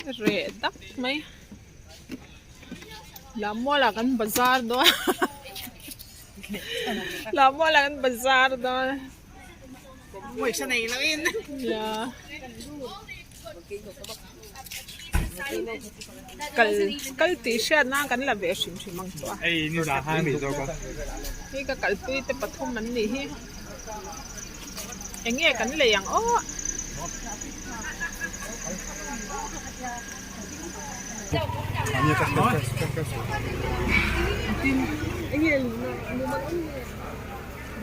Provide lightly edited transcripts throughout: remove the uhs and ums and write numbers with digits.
Reh dak mai Lammual ah kan bazar dawn Lammual ah kan bazar dawn Kal kal tih hriat nan kan la ve hrim hrim ang chu a hei ka kalpui te pathum an nih hi eng nge kan lei ang aw.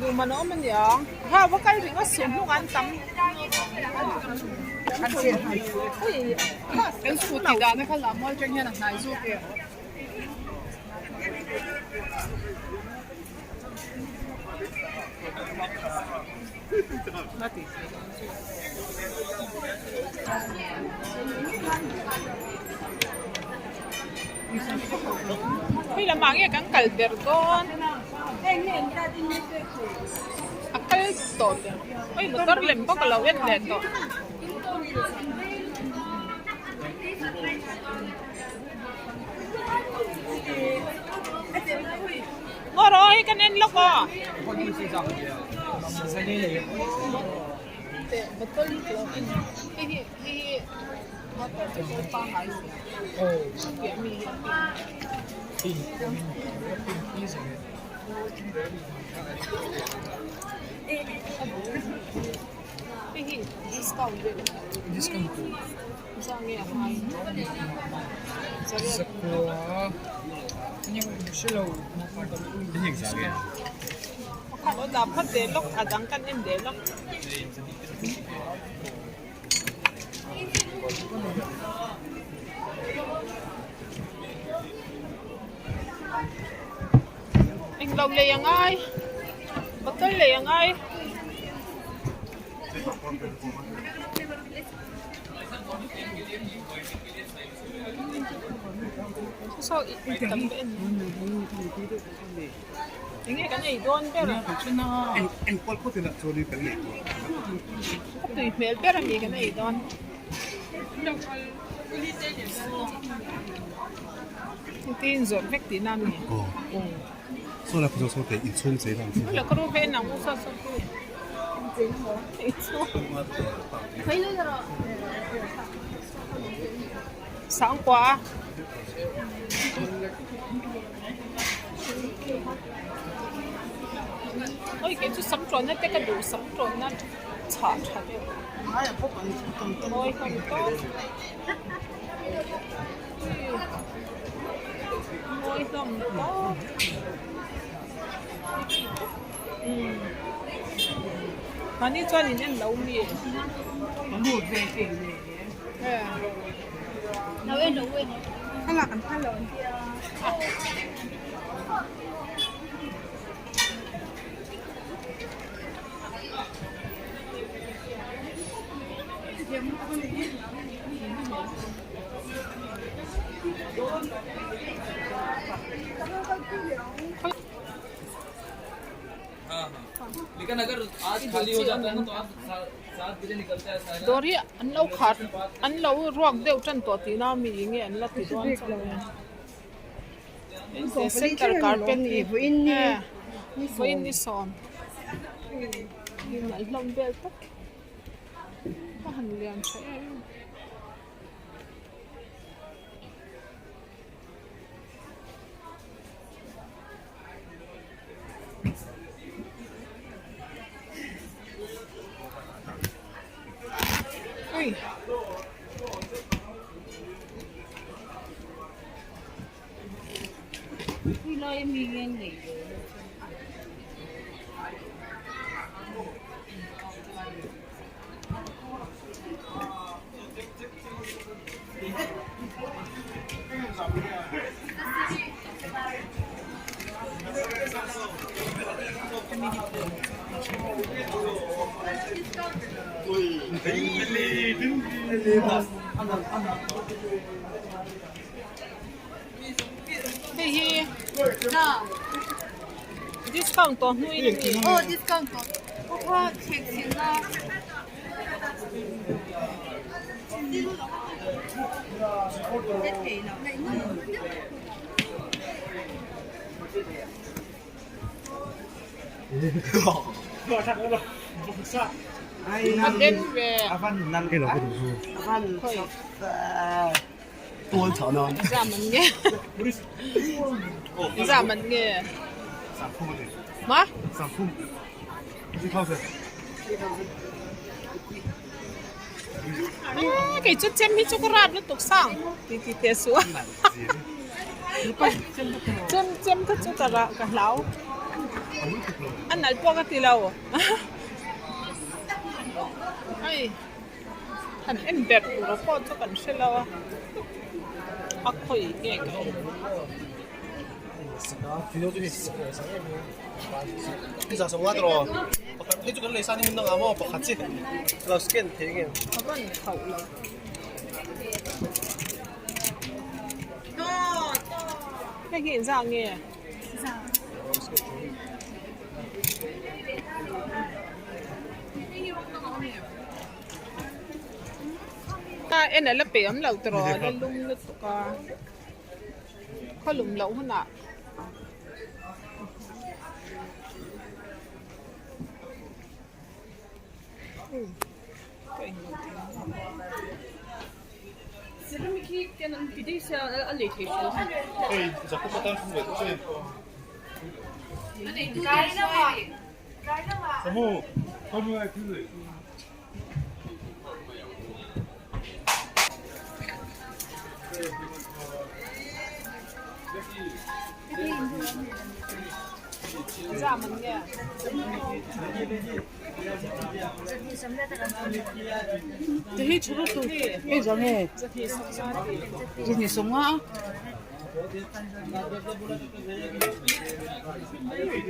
Luhman a awm a niang ha va kal ringawt suh hnung an tam Kan scooty dahna kha lammual atang hian a hnai zawk em? Hei lamah nge kan kal ber dawn a kal tawh ber hei motor lem bawk a lo en leh tawh. Ngaw rawh hei kan en lawk aw. A dang kan en leh lawk. Englo lei a ngai bottle lei a ngai. Saw tam ka en enge kan ei dawn ber a a tui hmel ber a ni kan ei dawn heti in zawrh vek tihna a ni Sangkua a. Oi kei chu sam tawnna te ka duh sam tawnna chhah tha deuh mawi hlawm tawp mawi hlawm tawp umm mahni chuan in en lo mi Dawr hi an lo khar an lo ruak deuh tan tawh tihna a mi nge an la ti dawn chauh a center carpet hi vawiin ni sawm nalh hlawm vel tak a han lian tha em em. Ui. Hei hi discount tawh hnuin a ni. Aw discount tawh. A den ve. Zaman nge. Zaman nge. Ma? Kei chu chem hi chu ka rap lutuk sang ti ti te su a chem chem kha chu ka ka hlau a nalh pawh ka ti lo hei han en ber tur a pawh chu kan hre lo a a khawi nge ka en. A van khauh lo. Hei hi engzah nge? A en a la pe awm lo tawh a la lum lutuk a. Khaw lum loh hunah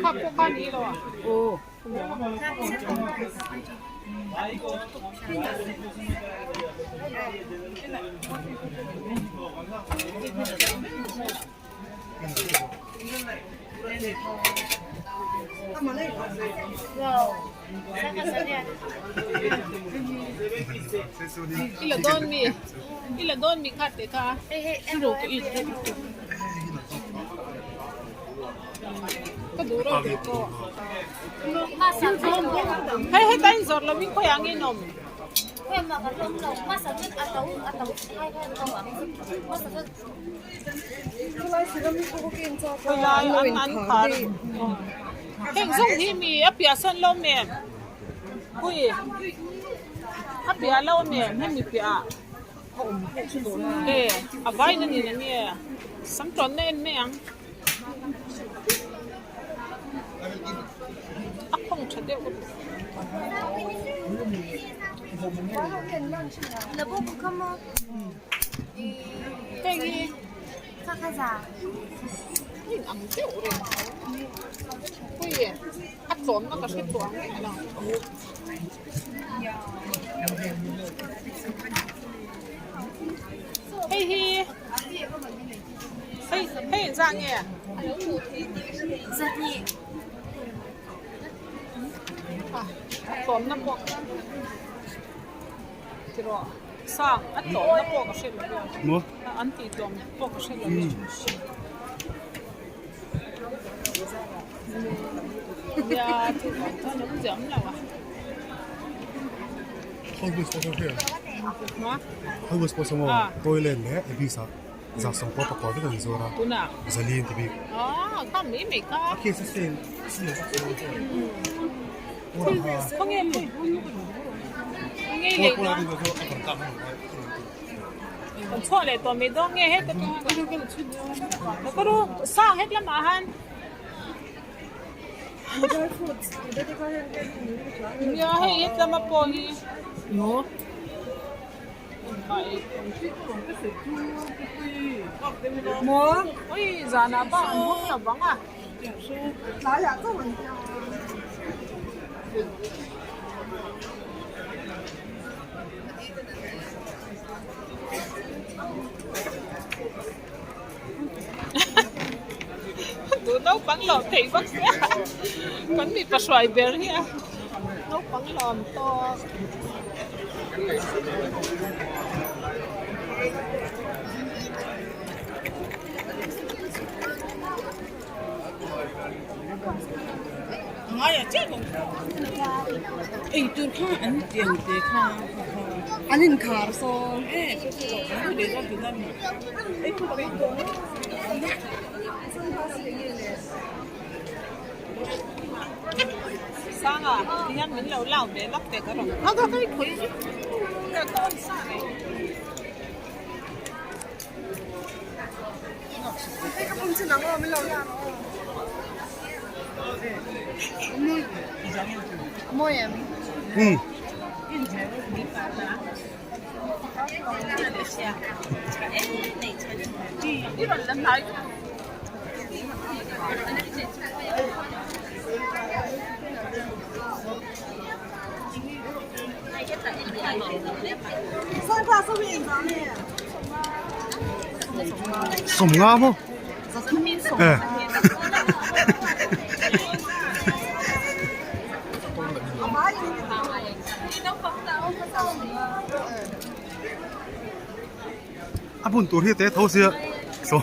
Kha pawh kha ni lo a. I la dawn mi i la dawn mi kha tih kha Ka duh reuh ve pawh. Hei heta in zawrh lovin khawiah nge in awm? Khawilai an an khar heng zawng hi mi a piah sawn lo em? Hui a piah lo em hemi piah ah? E a vain a ni na nge sam tawnna en mai ang. A khawng tha deuh ka Hei hi in ang deuh reng pui e a tlawmna ka hre tawh ang miah lo. Hei hi hei hei engzah nge? A tlawmna pawh tiraw sang a tlawmna pawh ka hre lo an tih tlawm pawh ka hre lo. Nia chu chuan awm chiah awm lo a. Tunah aw kha mai mai kha. Khawnge pui khawnge lei na. Kan chhuah leh tawh mai dawn nge heta tanga ka ru sang het lamah han nia hei het lama pawh hi ui zanah bak an hawng lo vang a. Duh naupang lawm thei bawk sia kan mipa hruai ber hi a naupang lawm tawp. An inkhar sawn. Sanga tihian min lo lau ve lawk teh ka rawn kha kha kha i phui ka tawn sa mai. Sawmnga maw? Eh. A hmun tur hi te tho sia. Sawm.